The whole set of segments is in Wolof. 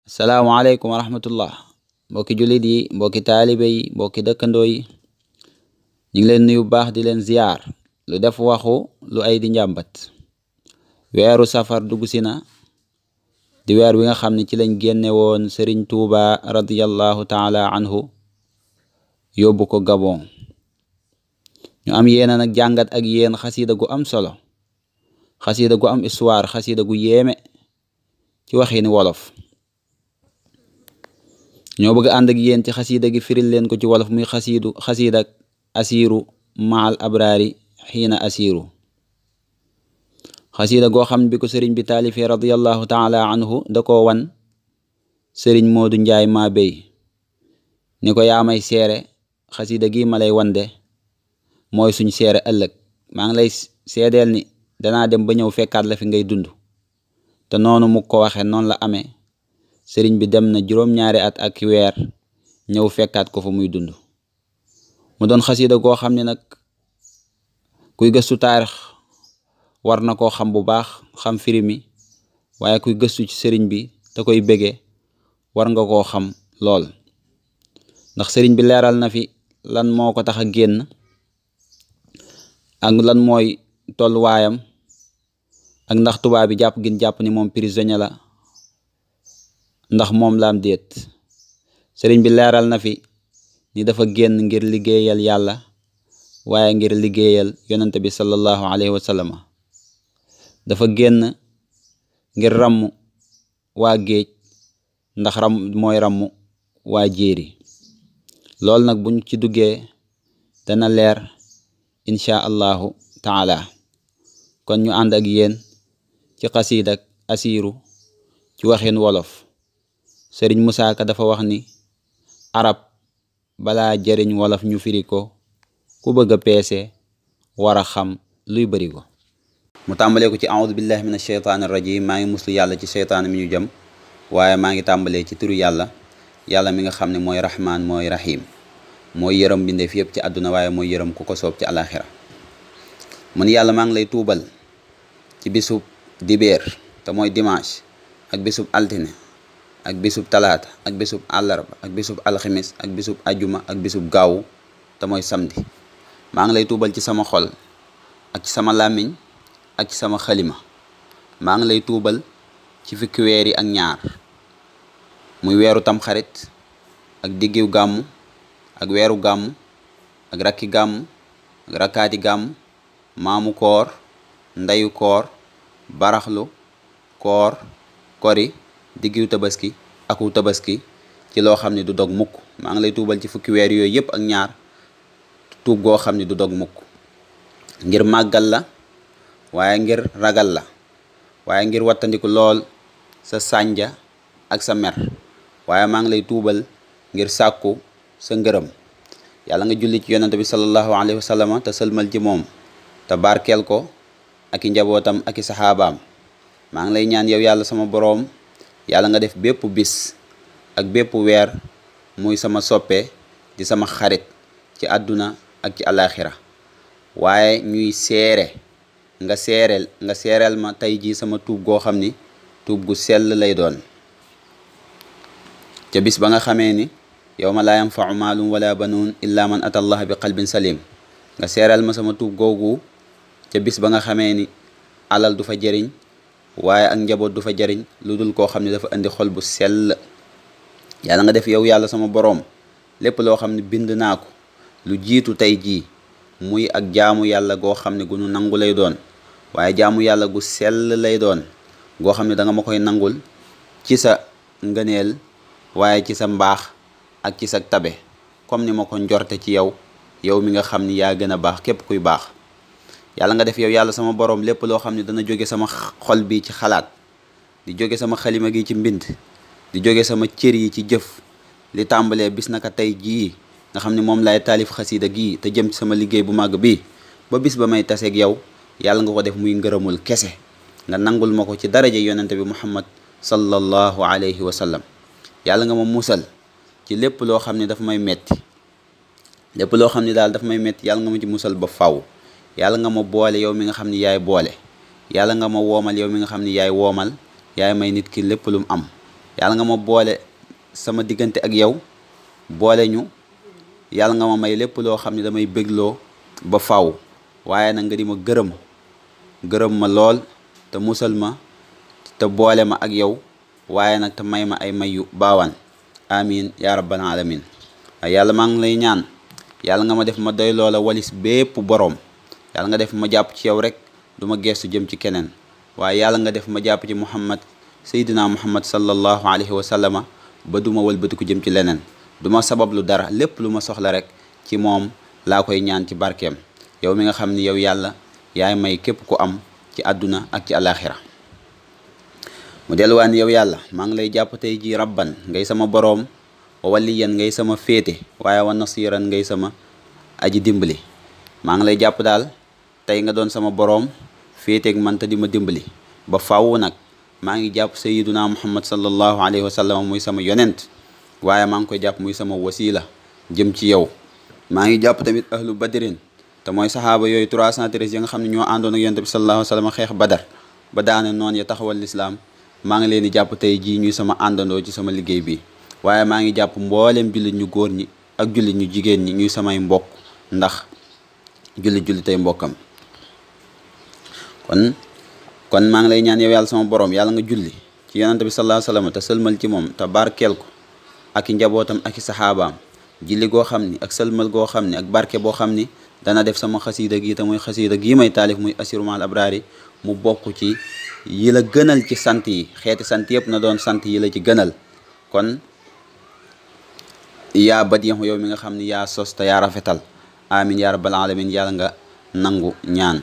Assalamualaikum warahmatullah. Mbokki jullit yi, mbokki taalibe yi, mbokki dëkkandoo yi, ñu ngi leen nuyu baax di leen ziyaar lu def waxu lu ay di njàmbat. Weeru safar dugg si na di weer wi nga xam ne ci lañ génne woon Sëriñ Tuuba radiyallahu taala anhu yóbbu ko Gabon. Ñu am yéena nag jàngat ak yéen xasida gu am solo, xasida gu am histoire, xasida gu yéeme ci waxini wolof. ñoo bëgg ànd ak yéen ci xasida gi firil leen ko ci wolof, muy xasida asiiru maal abraari xiina asiiru. xasida goo xam ne bi ko sëriñ bi taalifee radiyallahu taala anhu da koo wan sëriñ Moodu Njaay maa béy ni ko yaa may seere xasida gi ma lay wande mooy suñ seere ëllëg. maa ngi lay seedeel ni danaa dem ba ñëw fekkaat la fi ngay dund. te noonu mu ko waxe noonu la amee. sëriñ bi dem na juróom-ñaari at ak weer ñëw fekkaat ko fa muy dund. mu doon xasida goo xam ne nag kuy gëstu taarix war na koo xam bu baax, xam firi mi, waaye kuy gëstu ci sëriñ bi te koy bége war nga koo xam lool. ndax sëriñ bi leeral na fi lan moo ko tax a génn ak lan mooy tolluwaayam, ak ndax tubaab bi jàpp gin jàpp ni moom prisonnier la ndax moom laam déet. sëriñ bi leeral na fi ni dafa génn ngir liggéeyal yàlla waaye ngir liggéeyal yonente bi sallallahu alayhi wa sallam. dafa génn ngir ramm waa géej ndax ram mooy ramm waa jéeri. loolu nag buñ ci duggee dana leer insha allahu taala. kon ñu ànd ak yéen ci xasiida ak asiiru ci waxin wolof. sëriñ Musaa Ka dafa wax ni arab balaa jëriñ wolof ñu firi ko, ku bëgg a peese war a xam luy bëri ko. mu tàmbalee ko ci a'uudu billahi min asheytaani rajim. maa ngi muslu yàlla ci seytaan mi ñu jëm, waaye maa ngi tàmbalee ci turu yàlla mi nga xam ne mooy rahmaan mooy rahim, mooy yërëm bindeef yëpp ci àdduna waaye mooy yërëm ku ko soob ci alaxira. mun yàlla maa ngi lay tuubal ci bisub dibeer te mooy dimanche, ak bisub altine, ak bisub talaata, ak bisub àllarba, ak bisub alximis, ak bisub ajuma, ak bisub gaawu te mooy samedi. maa ngi lay tuubal ci sama xol ak ci sama làmmiñ ak ci sama xalima. maa ngi lay tuubal ci fukki weer yi ak ñaar, muy weeru tamxarit ak diggiw gàmmu ak weeru gàmmu ak rakki gàmmu ak rakkaati gàmmu, maamu koor, ndeyu koor, baraxlu, koor, kori, diggiw tabaski aku tabaski ci loo xam ne du dog mukk. maa ngi lay tuubal ci fukki weer yooyu yëpp ak ñaar tuub goo xam ne du dog mukk, ngir màggal la waaye ngir ragal la, waaye ngir wattandiku lool sa sànja ak sa mer, waaye maa ngi lay tuubal ngir sàkku sa ngërëm. yàlla nga julli ci yonante bi sallallahu alayhi wa sallam te sëlmal ci moom te barkeel ko ak i njabootam ak i saxaabaam. maa ngi lay ñaan yow yàlla sama boroom, yàlla nga def bépp bis ak bépp weer muy sama soppe di sama xarit ci àdduna ak ci alaxira, waaye ñuy seere nga seereel ma tey jii sama tuub goo xam ni tuub gu sell lay doon. ca bis ba nga xamee ni yawma laa yanfau maalum wala banuun illa man ata allah bi qalbin salim. nga seereel ma sama tuub googu ca bis ba nga xamee ni alal du fa jëriñ waaye ak njaboot du fa jariñ lu dul koo xam ne dafa indi xol bu sell. yàlla nga def yow yàlla sama boroom lépp loo xam ne bind naa ko lu jiitu tey jii muy ak jaamu yàlla goo xam ne gu nu nangu lay doon, waaye jaamu yàlla gu sell lay doon goo xam ne da nga ma koy nangul ci sa ngëneel waaye ci sa mbaax ak ci sa tabe, comme ni ma ko njorte ci yow mi nga xam ni yaa gën a baax képp kuy baax. yàlla nga def yow yàlla sama boroom lépp loo xam ne dana jóge sama xol bi ci xalaat, di jóge sama xalima gi ci mbind, di jóge sama cër yi ci jëf, li tàmbalee bis naka tey jii nga xam ne moom laay taalif xasida gii te jëm ci sama liggéey bu màgg bi ba bis ba may taseeg yow, yàlla nga ko def muy ngërëmul kese. nga nangul ma ko ci daraja yonente bi muhammad sallallahu alayhi wa sallam. yàlla nga ma musal ci lépp loo xam ne dafa may metti, lépp loo xam ne daal dafa may metti yàlla nga ma ci musal ba faw. yàlla nga ma boole yow mi nga xam ni yaay boole, yàlla nga ma woomal yow mi nga xam ni yaay woomal, yaay may nit ki lépp lu mu am, yàlla nga ma boole sama diggante ak yow boole ñu, yàlla nga ma may lépp loo xam ne damay bégloo ba faw, waaye nag nga di ma gërëm ma lool te musal ma te boole ma ak yow, waaye nag te may ma ay may yu baawaan. amin ya rabbal alamin. waaye yàlla maa ngi lay ñaan, yàlla nga ma def ma doy loola walis bépp boroom, yàlla nga def ma jàpp ci yow rek du ma geestu jëm ci keneen, waaye yàlla nga def ma jàpp ci muhammad seydina muhammad sallallahu alayhi wa sallama ba duma wëlbatiku jëm ci leneen, duma sabab lu dara, lépp lu ma soxla rek ci moom laa koy ñaan ci barkeem, yow mi nga xam ni yow yàlla yaay may képp ku am ci àdduna ak ci alaxira. mu delluwaan yow yàlla maa ngi lay jàpp tey ji rabban ngay sama boroom, wa waliyan ngay sama féete, waaye wa nasiran ngay sama aji dimbali. maa ngi lay jàpp daal tey nga doon sama boroom féeteeg man te di ma dimbali ba fàww nag. maa ngi jàpp sayyiduna muhammad sallallahu alayhi wa sallam muy sama yonent, waaye maa ngi koy jàpp muy sama wasila jëm ci yow. maa ngi jàpp tamit ahlu badrin te mooy saxaaba yooyu 313 yi nga xam ne ñoo àndoon ak yonent bi sallallahu alayhi wa sallam xeex badar ba daane noon ya taxawal lislaam. maa ngi leen di jàpp tey jii ñuy sama àndandoo ci sama liggéey bi, waaye maa ngi jàpp mboolem jullit ñu góor ñi ak jullit ñu jigéen ñi ñuy samay mbokk, ndax jullit tey mbokkam. kon maa ngi lay ñaan yow yàlla sama borom, yàlla nga julli ci yonante bi sallallahu alayhi wasallam te sëlmal ci moom te barkeel ko ak i njabootam ak i saxaabaam, julli goo xam ni ak sëlmal goo xam ni ak barke boo xam ni dana def sama xasiida gi te muy xasiida gi may taalif muy asiru maal abraari mu bokk ci yi la gënal ci sant yi, xeeti sant yëpp na doon sant yi la ci gënal. kon yaa badiyahu yow mi nga xam ni yaa sos te yaa rafetal, amin ya rabbal alamin, yàlla nga nangu ñaan.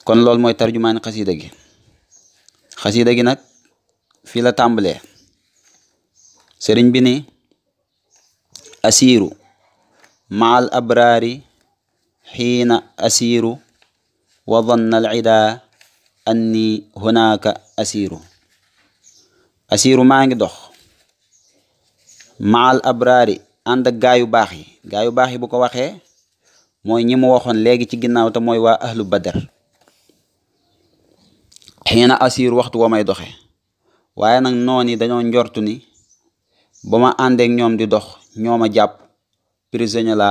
kon loolu mooy tarjumaani xasiida gi nag fii la tàmbalee. sëriñ bi ni asiiru maal abraari xiina asiiru wa danna al ida anni hunaaka asiiru. asiiru maa ngi dox maal abraari ànd ak gaayu baax yi bu ko waxee mooy ñi mu waxoon léegi ci ginnaaw te mooy waa ahlu badar. xiina asiiru waxtu wa may doxe, waaye nag noon yi dañoo njortu ni ba ma àndeek ñoom di dox ñoo ma jàpp prisonnier la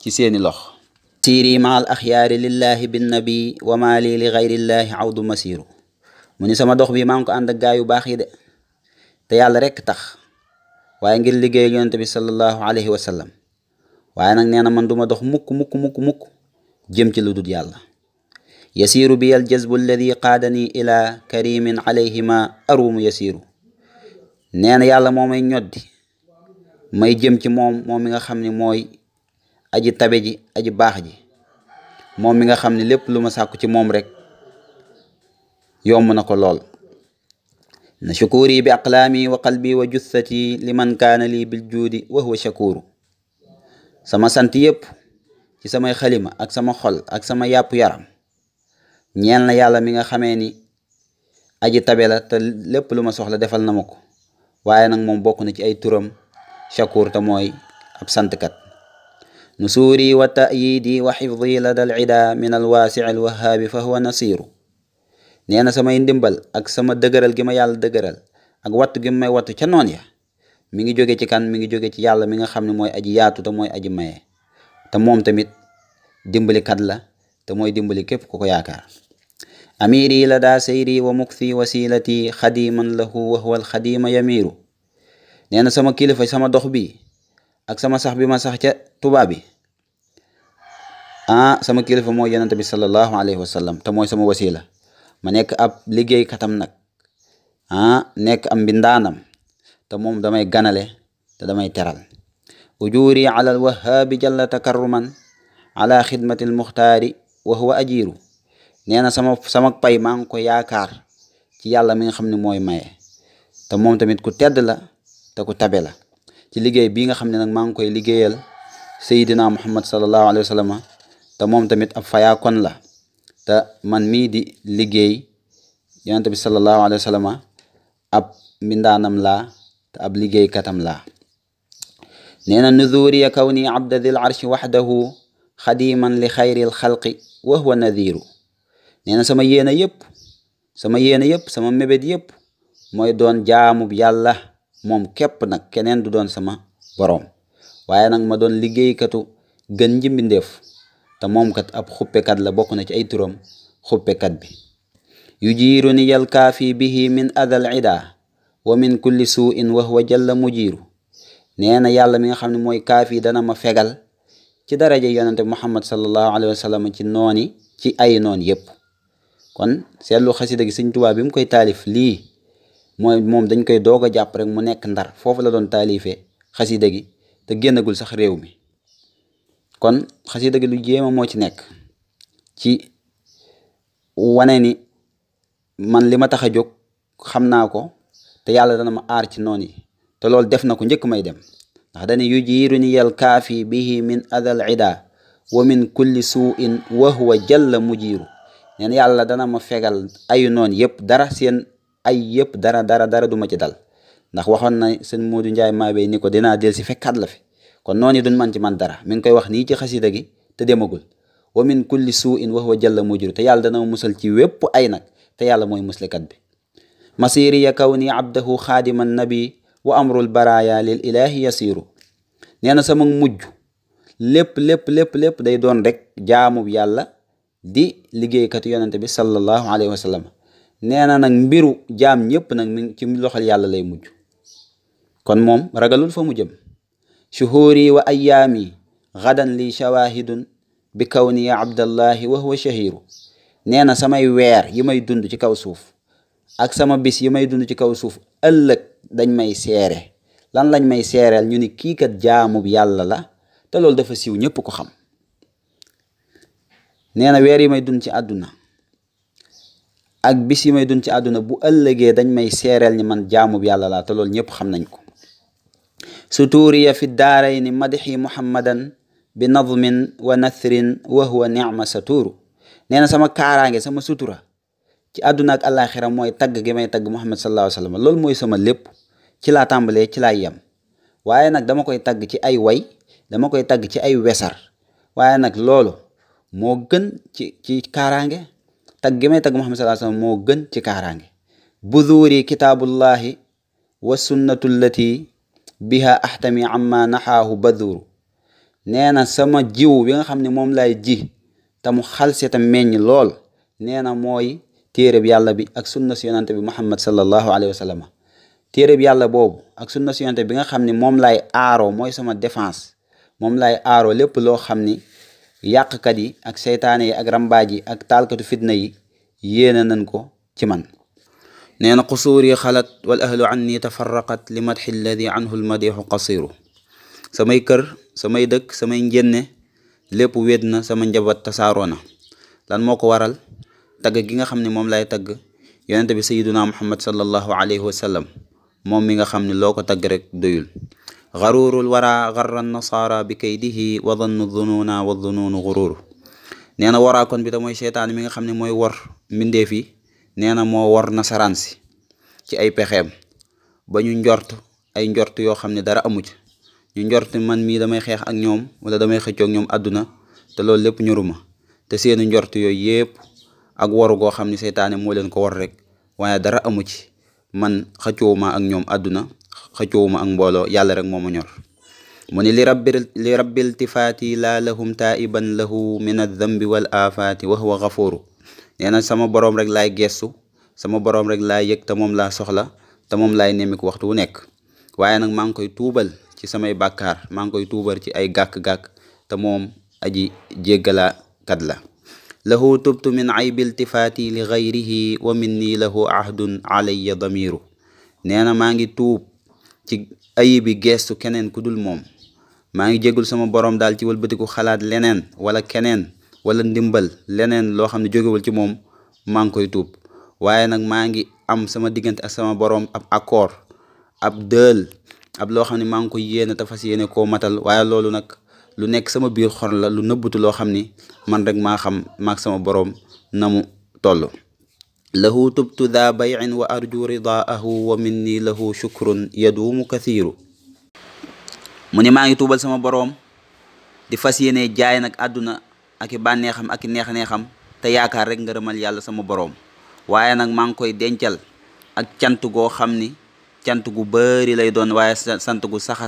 ci seeni lox. siiri maal axyaari lillahi binnabi wa maa lii li gayrillahi awdu masiiru. mu ni sama dox bi maa ngi ko ànd ak gaa yu baax yi de te yàlla rekk tax, waaye ngir liggéey yonent bi sallallahu alayhi wa sallam, waaye nag nee na man duma dox mukk jëm ci lu dul yàlla. yasiiru bi al jazbu alladi qaadani ila karimin alayhima arumu yasiiru. nee na yàlla moo may ñoddi may jëm ci moom mi nga xam ne mooy aji tabe ji aji baax ji, moom mi nga xam ne lépp lu ma sàkku ci moom rek yomb na ko lool. na shukuri bi aqlaami wa qalbi wa jussati liman kaana lii bil juudi wa huwa shakuru. sama sant yépp ci samay xalima ak sama xol ak sama yàpp yaram ñeel na yàlla mi nga xamee ni aji tabe la te lépp lu ma soxla defal na ma ko, waaye nag moom bokk na ci ay turam shakur te mooy ab santkat. nusuuri wa ta'yiidi wa xifdi lada al ida min al waasici al wahaabi fa huwa nasiru. nee na samay ndimbal ak sama dëgëral gi ma yàlla dëgëral ak wattu gi may wattu ca noon ya mi ngi jóge ci kan, mi ngi jóge ci yàlla mi nga xam ne mooy aji yaatu te mooy aji maye, te moom tamit dimbalikat la te mooy dimbali képp ku ko yaakaar. amiri la daa sayri wa mukthi wasilati xadiman lahu wa huwa alxadima yamiru. nee na sama kilifa sama dox bi ak sama sax bi ma sax ca tubaab bi sama kilifa mooy yonent bi sallallahu alayhi wa sallam te mooy sama wasila. ma nekk ab liggéey katam nag nekk am mbindaanam te moom damay ganale te damay teral. ujuri ala alwahaabi jalla takarruman ala xidmati almuxtaari wa huwa ajiru. nee na sama pay maa ngi ko yaakaar ci yàlla mi nga xam ne mooy maye, te moom tamit ku tedd la te ku tabe la. ci liggéey bii nga xam ne nag maa ngi koy liggéeyal Seydina Muhammad sallallahu alayhi wa sallam, te moom tamit ab fayaakon la, te man mii di liggéey yonent bi sallallahu alayhi wa sallam ab mbindaanam laa te ab liggéeykatam laa. nee na nuzuuriya kawni abda dil arshi waxdahu xadiman li xayril xalqi wa huwa nadiru. nee na sama yéene yëpp sama mébét yëpp mooy doon jaamub yàlla moom képp nag, keneen du doon sama boroom. waaye nag ma doon liggéeykatu gën ji mbindéef, te moom kat ab xuppekat la, bokk na ci ay turam xuppekat bi. yujiiruni yal kaafi bihi min adal ida wa min kulli suu'in wa huwa jalla mujiiru. nee na yàlla mi nga xam ne mooy kaafi dana ma fegal ci daraja yonente muhammad sallallahu alayhi wa sallam ci ay noon yépp. kon seetlu xasida gi Sëñ Tuubaa bi mu koy taalif lii mooy moom dañ koy doog a jàpp rek mu nekk Ndar, foofu la doon taalifee xasida gi te génnagul sax réew mi. kon xasida gi lu jéema moo ci nekk ci wane ni man li ma tax a jóg xam naa ko, te yàlla dana ma aar ci noon yi, te loolu def na ko njëkk may dem, ndax dane yujiiruni yal kaafi bihi min adal ida wa min kulli suu'in wa huwa jalla mujiiru. neen yàlla dana ma fegal ayu noon yëpp, dara seen ay yëpp dara du ma ci dal, ndax waxoon na sëñ Moodu Njaay Maabey ni ko dinaa del si fekkaat la fi, kon noonu duñ man ci man dara. mi ngi koy wax nii ci xasida gi te demagul. wa min kulli suu'in wa huwa jalla mujiiru, te yàlla dana ma musal ci wépp ay nag, te yàlla mooy muslekat bi. masiriya kawni abdahu xaadiman nabi wa amrul baraya lil ilahi yasiru. nee na sama mujj lépp day doon rek jaamub yàlla di liggéeykat yonente bi sallallahu alayhi wa sallam. nee na nag mbiru jaam ñëpp nag mi ci loxol yàlla lay mujj, kon moom ragalul fa mu jëm. shuhuri wa ayaami gadan li shawahidun bi kawni abdallahi wa huwa shahiru. nee na samay weer yi may dund ci kaw suuf ak sama bis yi may dund ci kaw suuf ëllëg dañ may seere. lan lañ may seereel? ñu ni kii kat jaamub yàlla la, te loolu dafa siiw ñëpp ko xam. nee na weer yi may dund ci àdduna ak bis yi may dund ci àdduna bu ëllëgee dañ may seereel ni man jaamub yàlla la, te loolu ñëpp xam nañ ko. suturiya fi daarayni madixi muhammadan bi nadmin wa nathrin wa huwa nicma saturu. nee na sama kaaraange, sama sutura ci àdduna ak àllaaxira mooy tagg gi may tagg muhammad sallallahu alayhi wa sallam. loolu mooy sama lépp, ci laa tàmbalee ci laay yem. waaye nag dama koy tagg ci ay way, dama koy tagg ci ay wesar, waaye nag loolu moo gën ci kaaraange. tagg gi may tagg muhammad sallallahu alayhi wa sallam moo gën ci kaaraange. buduuri kitaabullahi wa sunnatu allati biha ahtami amma naxaahu baduru. nee na sama jiw bi nga xam ne moom laay ji te mu xalse te meññ lool, nee na mooy téereb yàlla bi ak sunna si yonante bi muhammad sallallahu alayhi wa sallam. téereb yàlla boobu ak sunna si yonante bi nga xam ne moom laay aaroo, mooy sama défense, moom laay aaroo lépp loo xam ni yàqkat yi ak seytaane yi ak rambaaj yi ak taalkatu fitna yi yéena nañ ko ci man. nee na qusuuri xalat wal ahlu anni tafarraqat li madxi alladi anhu lmadixu qasiru. samay kër, samay dëkk, samay njenne lépp wéet na, sama njaboot tasaaroo na. lan moo ko waral? tagg gi nga xam ne moom lay tagg yonente bi sayiduna muhammad sallallahu alayhi wa sallam, moom mi nga xam ne loo ko tagg rek doyul. garurul wara garra nasara bi kaydihi wa dannu dununa wa dununu gururu. nee na waraakoon bi te mooy seytaan mi nga xam ne mooy wor mbindeef yi, nee na moo wor nasaraan si ci ay pexeem ba ñu njort ay njort yoo xam ne dara amu ci. ñu njort man mii damay xeex ak ñoom wala damay xëccoog ñoom àdduna, te loolu lépp ñoruma. te seeni njort yooyu yépp ak waru goo xam ne seytaane moo leen ko war rek, waaye dara amu ci. man xëccoowuma ak ñoom àdduna, xëccoowuma ak mbooloo, yàlla rek moo ma ñor. mu ni li rabbi iltifaati laa lahum taiban lahu min aldambi wal afaati wa huwa gafuru. nee na sama boroom rek laay gestu, sama boroom rek laay yëg, te moom laa soxla, te moom laay nemiku waxtu wu nekk. waaye nag maa ngi koy tuubal ci samay bàkkaar, maa ngi koy tuubal ci ay gàkk-gàkk, te moom aji jéggalaakat la. lahu tubtu min aybi iltifaati li gayrihi wa minni lahu ahdun alayya damiru. nee na maa ngi tuub ci ayibi geestu keneen ku dul moom. maa ngi jéggul sama borom daal ci wëlbatiku xalaat leneen wala keneen wala ndimbal leneen loo xam ne jógewul ci moom, maa ngi koy tuub. waaye nag maa ngi am sama diggante ak sama borom ab accord, ab dël, ab loo xam ne maa ngi koy yéene te fas yéene koo matal. waaye loolu nag lu nekk sama biir xol la, lu nëbbutu loo xam ni man rek maa xam maag sama borom na mu toll. lahu tubtu daa bay'in wa arju ridaahu wa minni lahu shukrun yaduumu kathiru. mu ni maa ngi tuubal sama boroom di fas yéene jaay nag àdduna ak i bànneexam ak i neex-neexam te yaakaar rek ngërëmal yàlla sama boroom. waaye nag maa ngi koy dencal ak cant goo xam ni cant gu bari lay doon waaye sant gu sax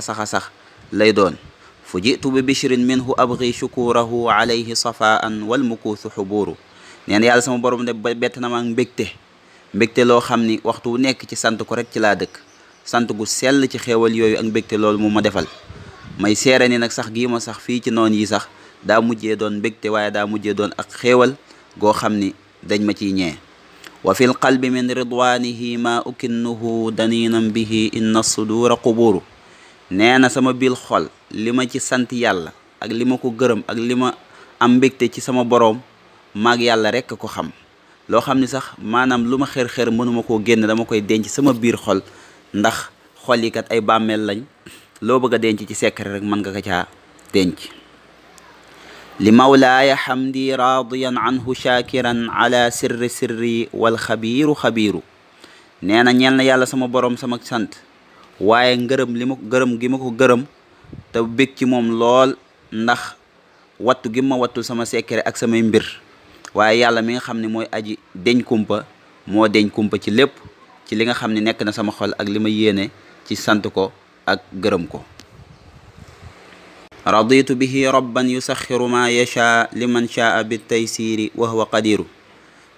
lay doon fu jitu bi bishrin minhu abghi shukurahu alayhi safaan wal mukuusu xubuuru neen yàlla sama borom de bett na ma mbégte loo xam ni waxtu wu nekk ci sant ko rek ci laa dëkk sant gu sell ci xéewal yooyu ak mbégte loolu mu ma defal may seere ni nag sax gii ma sax fii ci noon yi sax daa mujjee doon mbégte waaye daa mujjee doon ak xéewal goo xam ni dañ ma ciy ñee wa fi l qalbi min ridwanihi ma ukinnuhu daninan bihi inna sudura quburu nee na sama biir xol li ma ci sant yàlla ak li ma ko gërëm ak li ma am mbégte ci sama boroom maag yàlla rekk ko xam loo xam ni sax maanaam lu ma xër-xër mënuma koo génn dama koy denc sama biir xol ndax xol yi kat ay bàmmeel lañ loo bëgg a denc ci secret rek mën nga ko caa denc li mawlaaya xamdi radiyan anhu shakiran ala sirri wal xabiiru nee na ñeel na yàlla sama boroom sama sant waaye ngërëm gi ma ko gërëm te bég ci moom lool ndax wattu gi ma wattul sama secret ak samay mbir waaye yàlla mi nga xam ne mooy aji deñ kumpa moo deñ kumpa ci lépp ci li nga xam ne nekk na sama xol ak li ma yéene ci sant ko ak gërëm ko raditu bihi rabban yusaxiru ma yasha liman shaa bi taysiri wa huwa qadiru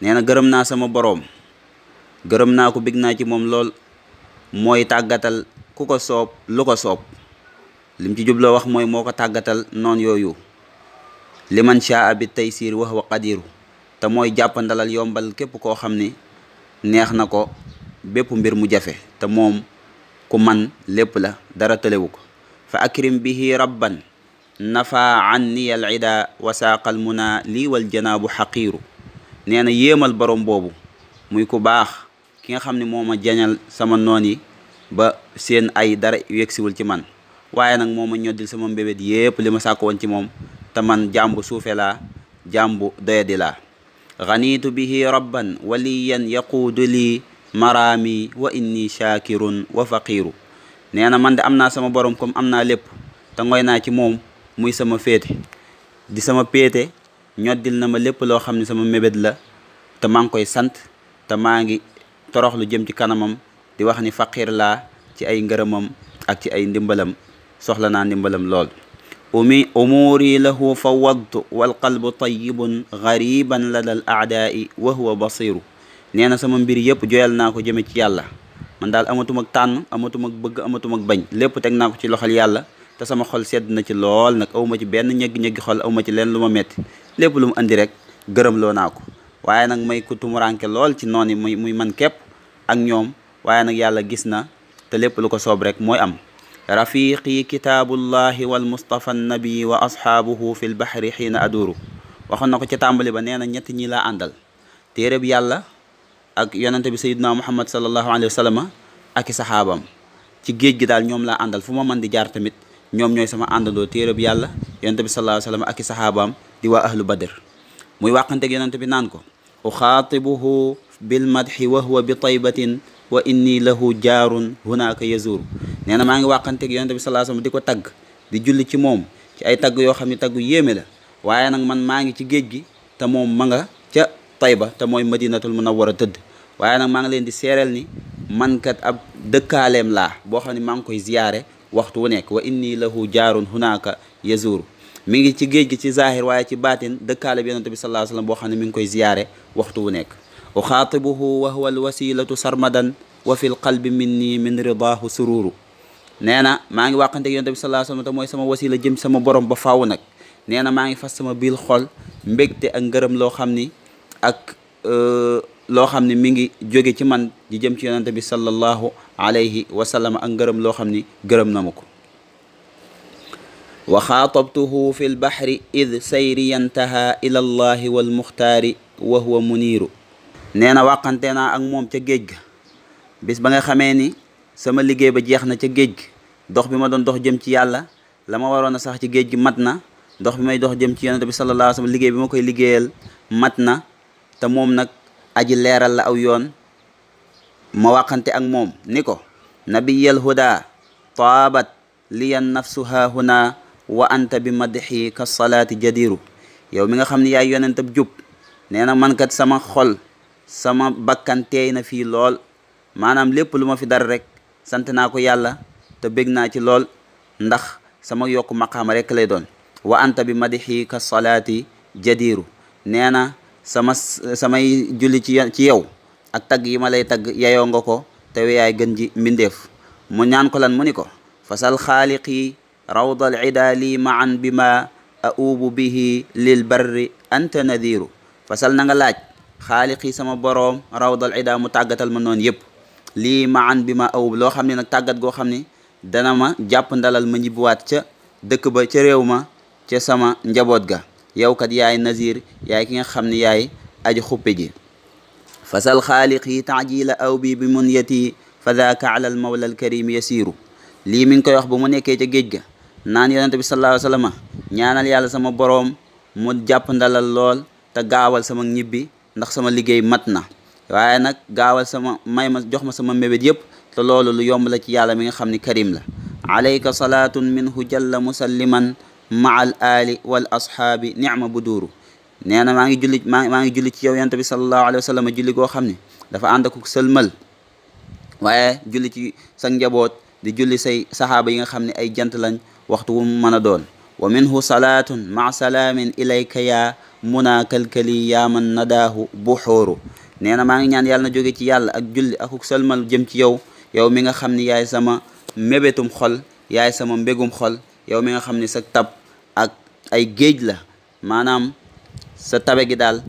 nee na gërëm naa sama boroom gërëm naa ko bég naa ci moom lool mooy tàggatal ku ko soob lu ko soob lim ci jubloo wax mooy moo ko tàggatal noon yooyu liman shaa bi taysiri wa huwa qadiru te mooy jàppandalal yombal képp koo xam ni neex na ko bépp mbir mu jafe te moom ku man lépp la dara tëlewu ko fa akrim bihi rabban nafa anni al ida wa saaqal muna lii wal janaabu xaqiiru nee na yéemal borom boobu muy ku baax ki nga xam ne moo ma jañal sama noon yi ba seen ay dara yegsiwul ci man waaye nag moo ma ñoddil sama mbébét yépp li ma sàkk woon ci moom te man jàmbu suufe laa jàmbu doyadi laa ganitu bihi rabban waliyan yaquudu lii maraami wa inni shaakirun wa faqiiru nee na man de am naa sama borom comme am naa lépp te ngoy naa ci moom muy sama féete di sama péete ñoddil na ma lépp loo xam ne sama mébét la te maa ngi koy sant te maa ngi toroxlu jëm ci kanamam di wax ni faqiir laa ci ay ngërëmam ak ci ay ndimbalam soxla naa ndimbalam lool umuuri lahu fawadtu wal qalbu tayyibun gariban lada al aadaai wa huwa basiru nee na sama mbir yëpp joyal naa ko jëme ci yàlla man daal amatum ak tànn amatum ak bëgg amatum ak bañ lépp teg naa ko ci loxol yàlla te sama xol sedd na ci lool nag awma ci benn ñeggi-ñeggi xol awma ci leen lu ma metti lépp lu mu andi rek gërëm loo naa ko waaye nag may ku tumuranke lool ci noon yi muy man képp ak ñoom waaye nag yàlla gis na te lépp lu ko soob rek mooy am rafiqi kitaabullahi wal mustafa nabi wa ashaabuhu fi l bahri xiina aduru waxoon na ko ca tàmbali ba nee na ñett ñi laa àndal téere bi yàlla ak yonente bi sayyidina muhammad sallallahu alayhi wa sallam ak i saxaabam ci géej gi daal ñoom laa àndal fu ma mën di jaar tamit ñoom ñooy sama àndandoo téere bi yàlla yonente bi sallallahu alayhi wa sallam ak i saxaabaam di waa ahlu badr muy wàqanteeg yonente bi naan ko uxaatibuhu bil madxi wa huwa bi taybatin wa inni lahu jaarun hunaka yazuru nee na maa ngi wàqanteeg yonente bi sallallahu alayhi wa sallam di ko tagg di julli ci moom ci ay tagg yoo xam ne tagg yéeme la waaye nag man maa ngi ci géej gi te moom ma nga ca Tayba te mooy madinatul munawwara tëdd waaye nag maa ngi leen di seereel ni man kat ab dëkkaaleem laa boo xam ne maa ngi koy ziyaare waxtu wu nekk wa inni lahu jaarun hunaka yazuru mi ngi ci géej gi ci zahir waaye ci baatin dëkkaale bi yonente bi sallallahu alayhi wasallam boo xam ne mi ngi koy ziyaare waxtu wu nekk uxaatibuhu wa huwa alwasilatu sarmadan wa fi l qalbi minni min ridahu sururu nee na maa ngi wàqanteeg yonente bi sallallahu alayhi wasallam te mooy sama wasila jëm sama borom ba faaw nag nee na maa ngi fas sama biir xol mbégte ak ngërëm loo xam ni ak loo xam ne mi ngi jóge ci man di jëm ci yonente bi sallallahu alayhi wa sallam ak ngërëm loo xam ni gërëm na ma ko wa xaatabtuhu fi lbahri id sayri yantaha ila allahi walmuxtaari wa huwa muniiru nee na wàqante naa ak moom ca géej ga bis ba nga xamee ni sama liggéey ba jeex na ca géej gi dox bi ma doon dox jëm ci yàlla la ma waroon a sax ci géej gi mat na dox bi may dox jëm ci yonente bi sallallahu alayhi wa sallam liggéey bi ma koy liggéeyal mat na te moom nag aji leeral la aw yoon ma wàqante ak moom ni ko nabiyal huda taabat liyan nafsu haahuna wa anta bi madxi ka salaati jadiru yow mi nga xam ne yaay yonentab jub nee na man kat sama xol sama bakkan teey na fii lool maanaam lépp lu ma fi dara rek sant naa ko yàlla te bég naa ci lool ndax sama yokku maqaama rek lay doon. wa anta bi madixi ka salaati jadiiru nee na samay julli ci yow ak tagg yi ma lay tagg yayoo nga ko te yaay gën ji mbindeef. mu ñaan ko lan mu ni ko fasal xaaliqi rawdal ida lii maan bi ma auubu bihi lil barri anta nadiru. fasal na nga laaj xaaliqi sama boroom rawdal ida mu tàggatal ma noonu yëpp lii maan bi ma auub loo xam ne nag tàggat goo xam ne dana ma jàpp ndalal ma ñibbiwaat ca dëkk ba ca réew ma ca sama njaboot ga. yow kat yaay nazir yaay ki nga xam ne yaay aji xuppe ji. fasal xaaliqi taajila aw bi munyati fa daaka ala al mawla al karim yasiru. lii mi ngi koy wax ba mu nekkee ca géej ga naan yonente bi sallallahu alayhi wa sallam ñaanal yàlla sama boroom mu jàpp ndalal lool te gaawal sama ñibbi ndax sama liggéey mat na. waaye nag gaawal sama may ma jox ma sama mébét yëpp te loolu lu yomb la ci yàlla mi nga xam ni karim la. alayka salaatun minhu jalla musalliman maa al ali wal ashaabi nicma buduuru. nee na maa ngi julli ci yow yonente bi sallallahu alayhi wa sallam julli goo xam ne dafa ànd ak sëlmal waaye julli ci sa njaboot di julli say saxaaba yi nga xam ne ay jant lañ waxtu wu mën a doon. wa minhu salaatun maa salaamin ilayka yaa muna kalkali yaa man nadaahu buxooru. nee na maa ngi ñaan yàlla na jóge ci yàlla ak julli akuk sëlmal jëm ci yow yow mi nga xam ne yaay sama mébétum xol yaay sama mbégum xol yow mi nga xam ne sa tab ak ay géej la maanaam sa tabe gi daal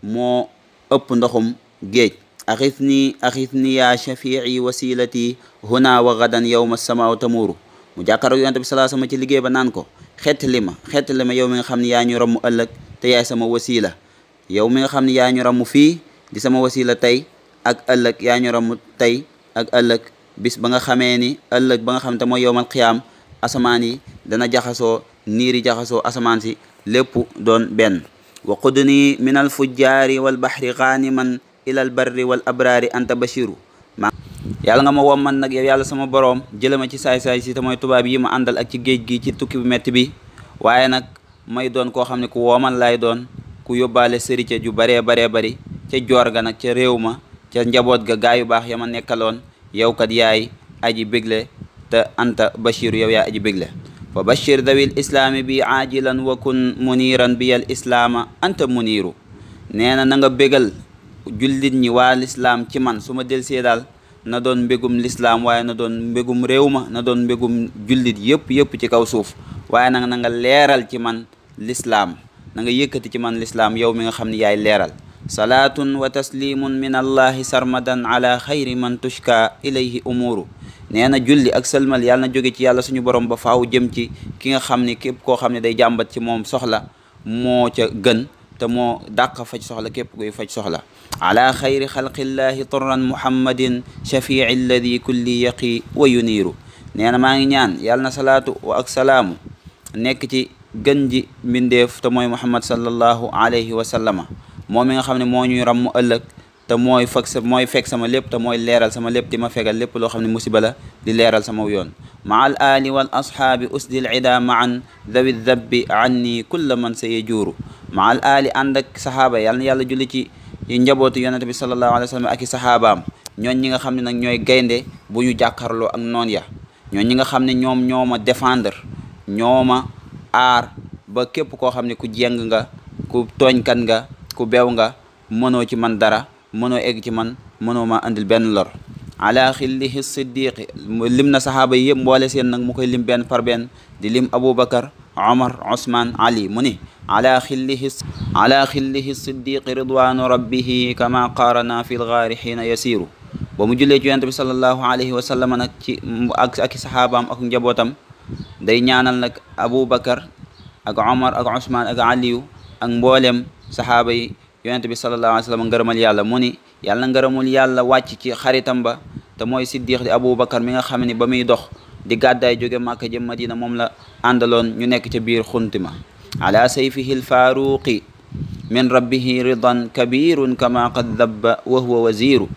moo ëpp ndoxum géej. axisni ya shafii wasilati huna wa gadan yawma samaaw tamuuru. mu jàkkaaroo yonent bi salaa sama ci liggéey ba naan ko xettali ma yow mi nga xam ne yaa ñu ramm ëllëg te yaay sama wasila yow mi nga xam ne yaa ñu ramm fii di sama wasila tey ak ëllëg yaa ñu ramm tey ak ëllëg bis ba nga xamee ni ëllëg ba nga xam te mooy yowmal qiyaam asamaan yi dana jaxasoo niir yi jaxasoo asamaan si lépp doon benn. wa qudni min al fujjaari wal bahri ganiman ila al barri wal abraari anta bashiru. yàlla nga ma womman nag yow yàlla sama boroom jële ma ci saay-saay si te mooy tubaab yi ma àndal ak ci géej gi ci tukki bu metti bi waaye nag may doon koo xam ne ku wooman laay doon ku yóbbaale sërica ju baree bari ca joor ga nag ca réew ma ca njaboot ga gaa yu baax ya ma nekkaloon yow kat yaay aji bégle te anta bashiru yow yaay aji bégle. fa bashir dawil islaami bi aajilan wa kun muniran bi al islaama anta muniru. nee na nga bégal jullit ñi waa lislaam ci man su ma delsee daal na doon mbégum lislaam waaye na doon mbégum réew ma na doon mbégum jullit yëpp ci kaw suuf waaye nag na nga leeral ci man lislaam na nga yëkkati ci man lislaam yow mi nga xam ne yaay leeral. salaatun wa taslimun min allahi sarmadan ala xayri man tushka ilayhi umuru. nee na julli ak sëlmal yàlla na jóge ci yàlla suñu borom ba faaw jëm ci ki nga xam ne képp koo xam ne day jàmbat ci moom soxla moo ca gën te moo dàq faj soxla képp koy faj soxla. ala xayri xalqillahi turran muhammadin shafii alladi kulli yaqi wa yuniiru. nee na maa ngi ñaan yàlla na salaatu ak salaamu nekk ci gën ji mbindeef te mooy muhammad sallallahu alayhi wa sallama moom mi nga xam ne moo ñuy ràmm ëllëg te mooy fekk sama lépp te mooy leeral sama lépp di ma fegal lépp loo xam ne musiba la di leeral sama yoon. maa al ali wal ashaabi usdil ida maan dawi dabbi anni kulla man sa yejuuru. maa al ali ànd ak sahaaba yàlla na yàlla julli ci njabootu yonente bi sallallahu alayhi wa sallam ak i saxaabaam ñooñ ñi nga xam ne nag ñooy gaynde bu ñu jàkkaarloo ak noon ya ñooñ ñi nga xam ne ñoom ñoo ma défendre ñoo ma aar ba képp koo xam ne ku jeng nga ku tooñkat nga ku beew nga mënoo ci man dara mënoo egg ci man mënoo ma andil benn lor. ala xillihi siddiqi lim na saxaaba yi yëpp mboole seen nag mu koy lim benn par benn di lim Aboubacar Omar Ousmane Ali mu ni ala xillihi siddiqi ridwanu rabbihi kama qaarana fi lgaari xiina yasiru. ba mu jullee ci yonent bi sallallahu alayhi wa sallam nag ci ak saxaabaam ak njabootam day ñaanal nag Aboubacar ak Omar ak Ousmane ak Aliyu ak mboolem saxaaba yi yonent bi sallallahu alayhi wa sallam ngërëmal yàlla mu ni yàlla ngërëmul yàlla wàcc ci xaritam ba te mooy siddiq di Aboubacar mi nga xam ne ba muy dox di gàddaay jóge Màkka jëm Madina moom la àndaloon ñu nekk ca biir xuntima. ala sayfihi lfaaruqi min rabbihi ridan kabirun kama qad dabba wa huwa waziru.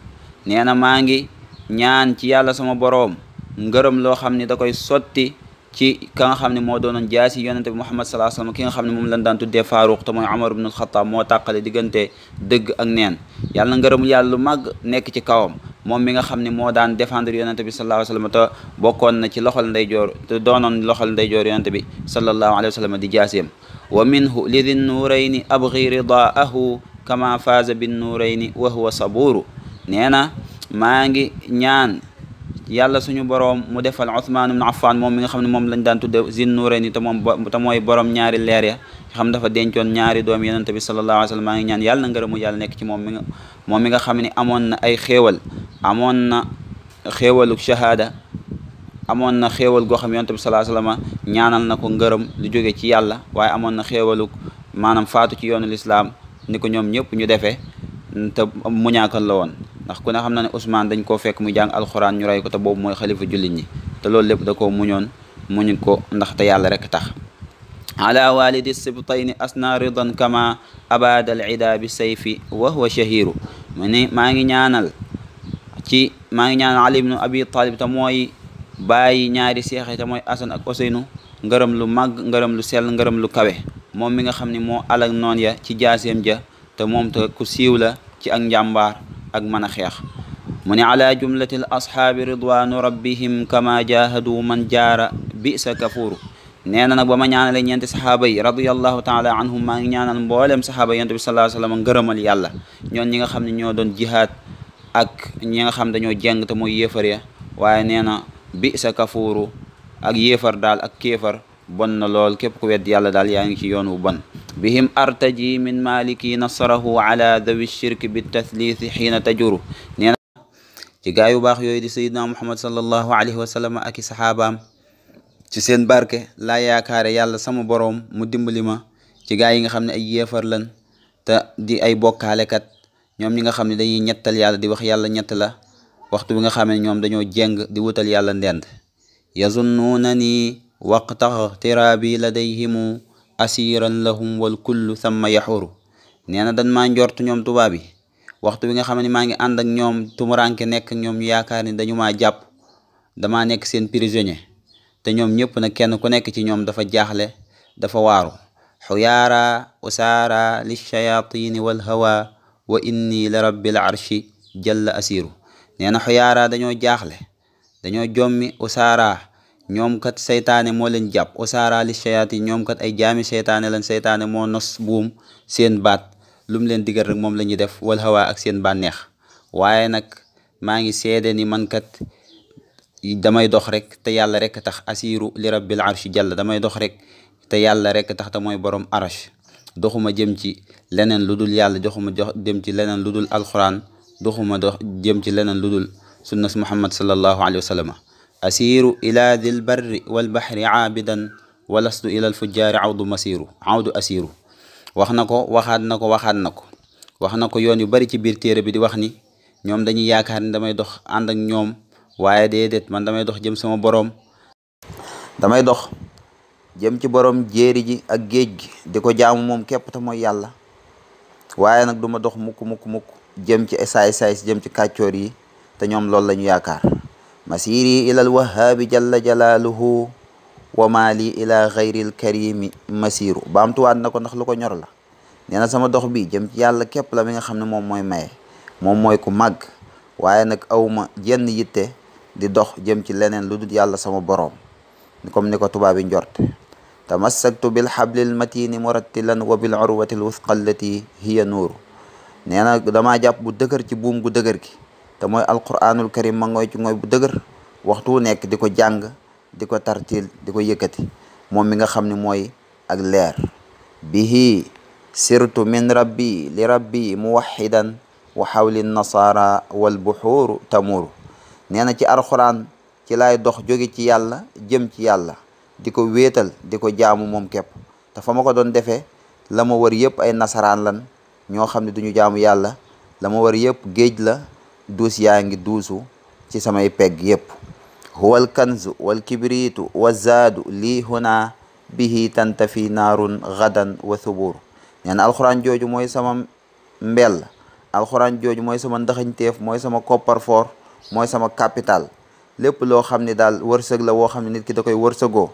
nee na maa ngi ñaan ci yàlla sama boroom ngërëm loo xam ne da koy sotti ci ka nga xam ne moo doonoon jaasi yonente bi Muhammad sallallahu alayhi wasallam ki nga xam ne moom lañ daan tuddee Faaruq te mooy Umar ibn al-Khattab moo tàqale diggante dëgg ak neen yàlla na ngërëmul yàlla lu màgg nekk ci kawam moom mi nga xam ne moo daan défendre yonente bi sallallahu alayhi wasallam te bokkoon na ci loxol ndeyjoor te doonoon loxol ndeyjoor yonente bi sallallahu alayhi wasallam di jaasiyam wa minhu li di nuurayni abghi ridaahu kama faaza bin nuurayni wa huwa saburu nee na maa ngi ñaan yàlla suñu boroom mu defal Uthman ibn Affan moom mi nga xam ne moom lañ daan tudde zin nuurayni te mooy borom ñaari leer ya xam dafa dencoon ñaari doom yonente bi sallallahu alayhi wasallam maa ngi ñaan yàlla na ngërëmu yàlla nekk ci moom mi nga xam ne amoon na ay xéewal amoon na xéewaluk shahada amoon na xéewal goo xam yonente bi sallallahu alayhi wasallam ñaanal na ko ngërëm lu jóge ci yàlla waaye amoon na xéewaluk maanaam faatu ci yoonu lislaam ni ko ñoom ñëpp ñu defee te muñaakal la woon ndax ku ne xam na ne Ousmane dañ koo fekk muy jàng alxuraan ñu rey ko te boobu mooy xalifa jullit ñi te loolu lépp da koo muñu ko ndax te yàlla rek tax ala walidi sibtayni asna ridan kama abada al ida bi sayfi wa huwa shahiru maa ngi ñaanal Ali ibnu Abi Talib te mooy bàyyi ñaari seexe te mooy Asan ak Oseynu ngërëm lu màgg ngërëm lu sell ngërëm lu kawe moom mi nga xam ne moo alak noon ya ci jaaseem ja te moom te ku siiw la ci ak njàmbaar ak mën a xeex mu ne ala jumlati al ashaabi ridwanu rabbihim kama jahadu man jaara bisa kafuru nee na nag ba ma ñaanale ñeenti saxaaba yi radiyallahu taala anhum maa ngi ñaanal mboolem saxaaba yonent bi sallallahu alayhi wasallam ngërëmal yàlla ñoon ñi nga xam ne ñoo doon jihaad ak ñi nga xam dañoo jeng te mooy yéefar ya waaye nee na bisa kafuru ak yéefar daal ak kéefar bon na lool képp ku wedd yàlla daal yaa ngi ci yoon wu bon bihim artaji min maliki nasarahu ala dawi shirki bi tathlithi xiina tajuru nee na ci gaa yu baax yooyu di sayidna muhammad sallallahu alayhi wa sallam ak i saxaabaam ci seen barke laa yaakaare yàlla sama boroom mu dimbali ma ci gaa yi nga xam ne ay yéefar lan te di ay bokkaalekat ñoom ñi nga xam ne dañuy ñettal yàlla di wax yàlla ñett la waxtu bi nga xam ne ñoom dañoo jeng di wutal yàlla ndend yazunnuunani waqta ixtiraabi ladayhimu asiran lahum wal kullu thumma yaxuru nee na dañ maa njort ñoom tubaab yi waxtu bi nga xam ne maa ngi ànd ak ñoom tumuranke nekk ñoom ñu yaakaar ni dañu maa jàpp damaa nekk seen prisonnier te ñoom ñëpp nag kenn ku nekk ci ñoom dafa jaaxle dafa waaru xuyaara usaara lilshayatini walhawa wa inni li rabbil arshi jalla asiru nee na xuyaara dañoo jaaxle dañoo jommi usaara ñoom kat seytaane moo leen jàpp usaara li shayatin ñoom kat ay jaami seytaane lan seytaane moo nos buum seen baat lu mu leen digal rek moom la ñuy def wal hawa ak seen bànneex waaye nag maa ngi seede ni man kat damay dox rek te yàlla rek tax asiru li rabbil arshi jalla damay dox rek te yàlla rek tax te mooy borom arash doxuma jëm ci leneen lu dul yàlla doxuma jëm ci leneen lu dul alquran doxuma dox jëm ci leneen lu dul sunnas muhammad sallallahu alayhi wa sallam asiru ila dil barri wal bahri aabidan walastu ila al fujjaari awdu asiru wax na ko waxaat na ko wax na ko yoon yu bari ci biir téere bi di wax ni ñoom dañuy yaakaar ni damay dox ànd ak ñoom waaye déedéet man damay dox jëm sama boroom damay dox jëm ci boroom jéeri ji ak géej gi di ko jaamu moom képp te mooy yàlla waaye nag duma dox mukk jëm ci saay-saay jëm ci kàccoor yi te ñoom loolu la ñu yaakaar masiri ila al wahaabi jalla jalaaluhu wa maali ila xayril karimi masiru baamtuwaat na ko ndax lu ko ñor la nee na sama dox bi jëm ci yàlla képp la mi nga xam ne moom mooy maye moom mooy ku màgg waaye nag awma jenn yitte di dox jëm ci leneen lu dul yàlla sama boroom comme ni ko tubaab yi njort tamassaktu bil hablil matini murattilan wa bil urwatil wuthqa allati hiya nuuru nee na damaa jàpp bu dëgër ci buum gu dëgër gi te mooy alquranul karim ma ngooy ci ngooy bu dëgër waxtu wu nekk di ko jàng di ko tartil di ko yëkkati moom mi nga xam ne mooy ak leer bihi sirtu min rabbi li rabbi muwaxidan wa xawli nasara wal buxuuru tamuuru nee na ci alquran ci laay dox jóge ci yàlla jëm ci yàlla di ko wéetal di ko jaamu moom képp te fa ma ko doon defee la ma wër yëpp ay nasaraan lan ñoo xam ne duñu jaamu yàlla la ma wër yëpp géej la duus yaa ngi duusu ci samay pegg yëpp huwa alkanzu walkibritu wazaadu lii huna bihi tantafi naarun gadan wa thubuur nee na alxuraan jooju mooy sama mbell alxuraan jooju mooy sama ndaxañteef mooy sama kopparfoor mooy sama capital lépp loo xam ne daal wërsëg la woo xam ne nit ki da koy wërsëgoo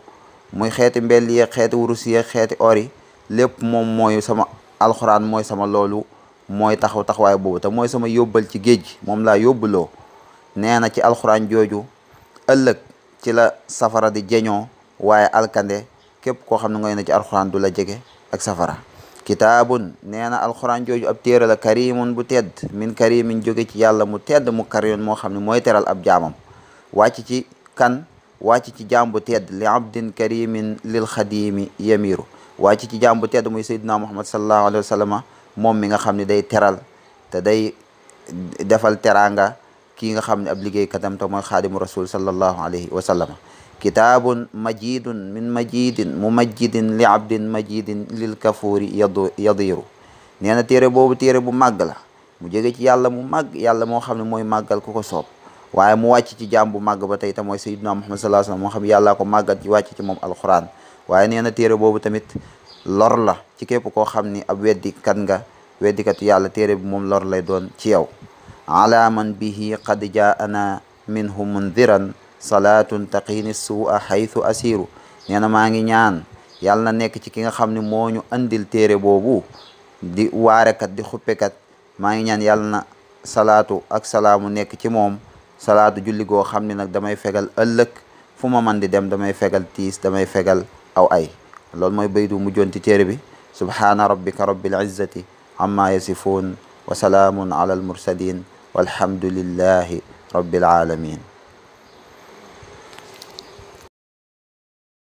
muy xeeti mbell yi xeeti wurus yi xeeti ori lépp moom mooy sama alxuraan mooy sama loolu mooy taxawaay boobu te mooy sama yóbbal ci géej gi moom laa yóbbuloo nee na ci alxuraan jooju ëllëg ci la safara di jeñoo waaye alkande képp koo xam ne ngoy na ci alxuraan du la jege ak safara kitaabun nee na alxuraan jooju ab téere la karimun bu tedd min karimin jóge ci yàlla mu tedd mu karimun moo xam ne mooy teral ab jaamam wàcc ci kan wàcc ci jaam bu tedd li abdin karimin lil xadimi yamiru wàcc ci jaam bu tedd muy sayyidina muhammad sallallahu alayhi wa sallam moom mi nga xam ne day teral te day defal teraanga kii nga xam ne ab liggéeykatam te mooy xaadimu rasul sallallahu alayhi wa sallam kitaabun majidun min majidin mumajjidin li abdin majidin lil kafuuri yadiru nee na téere boobu téere bu màgg la mu jóge ci yàlla mu màgg yàlla moo xam ne mooy màggal ku ko soob waaye mu wàcc ci jaam bu màgg ba tey te mooy sayyidina muhammad sallallahu alayhi wa sallam moo xam yàllaa ko màggal ci wàcc ci moom alquran waaye nee na téere boobu tamit lor la ci képp koo xam ni ab weddikat nga weddikatu yàlla téere bi moom lor lay doon ci yow ala man bihi qad jaana minhu mundiran salaatun taqini suua xaytu asiru nee na maa ngi ñaan yàlla na nekk ci ki nga xam ne moo ñu andil téere boobu di waarekat di xuppekat maa ngi ñaan yàlla na salaatu ak salaamu nekk ci moom salaatu julli goo xam ne nag damay fegal ëllëg fu ma man di dem damay fegal tiis damay fegal aw ay loolu mooy baydu mujjoon ci téere bi subhaana rabbika rabbil izzati amma yasifuun wa salaamun ala al mursalin walhamdulillahi rabbil alamin